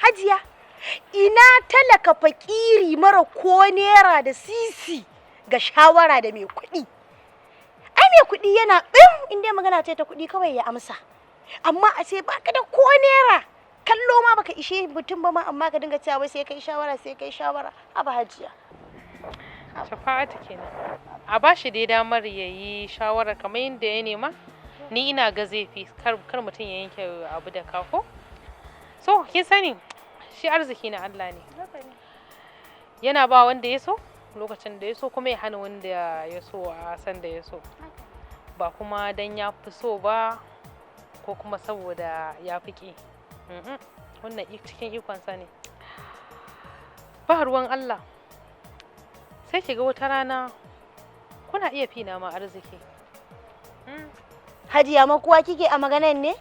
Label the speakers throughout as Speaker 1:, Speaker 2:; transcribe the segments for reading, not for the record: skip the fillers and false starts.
Speaker 1: Hajiya, ina talaka fakiri mara ko naira da sisi ga shawara da mai kuɗi? Ai mai kuɗi yana ɗin in dai magana ce ta kuɗi kawai ya amsa. Amma a ce baka da ko naira, kallo ma baka ishe mutum ba ma, amma ka dinga cewa wai sai kai shawara, sai kai shawara. Haba Hajiya.
Speaker 2: Shafa'atu kenan. A ba shi dai damar ya yi shawarar kamar yadda ya nema. Ni ina ga zai fi kar mutum ya yanke abu da ka ko. So kin sani shi arziki na Allah ne. Yana ba wanda ya so lokacin da ya so, kuma ya hana wanda ya so a san da ya so. Ba kuma dan ya fi so ba ko kuma saboda ya fi ƙi. Wannan cikin ikonsa ne. Ba ruwan Allah. Sai ki ga wata rana kuna iya fina ma arziki.
Speaker 1: Hajiya, makuwa kike a maganan ne?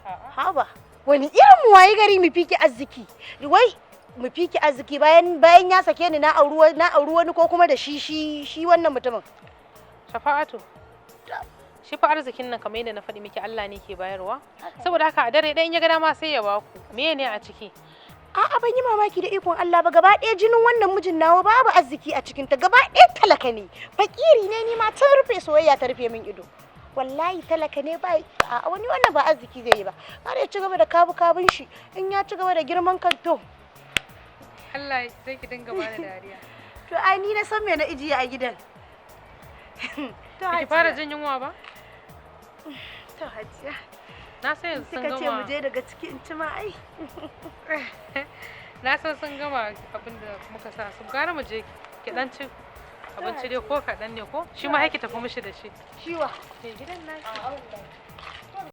Speaker 2: A'a.
Speaker 1: Haba. Wani irin mu wayi gari mu fiki arziki? Wai mu fiki arziki bayan ya sake ni na auri wani ko kuma da shi wannan mutumin.
Speaker 2: Shafa'atu. Shi fa arzikin nan, kamar yadda na faɗi miki, Allah ne ke bayarwa. Saboda haka a dare ɗaya in ya ga dama sai ya baku. Meye ne a ciki?
Speaker 1: A'a, ban yi mamaki da ikon Allah ba. Gaba ɗaya jinin wannan mijin nawa babu arziki a cikinta, gaba ɗaya talaka ne. Fakiri ne, ni ma ta rufe soyayya ta rufe min ido. Wallahi talaka ne, ba a wani wannan ba arziki zai yi ba. Har ya ci gaba da kabu kabun shi, in ya ci gaba da girman kan to.
Speaker 2: Allah, sai ki dinga bani dariya.
Speaker 1: To ai ni na san me na ijiye a gidan. To
Speaker 2: Ki fara jin yunwa ba?
Speaker 1: To Hajiya.
Speaker 2: Na san yanzu sun
Speaker 1: Kika ce mu
Speaker 2: gama.
Speaker 1: je daga ciki in ci ma ai.
Speaker 2: Na san sun gama abin da muka sa su. Gara mu je ki dan ci abinci dai ko kaɗan ne ko shi ma ki tafi mishi da shi.
Speaker 1: Ciwa.
Speaker 2: Mai gidan naki.
Speaker 1: A'a wallahi.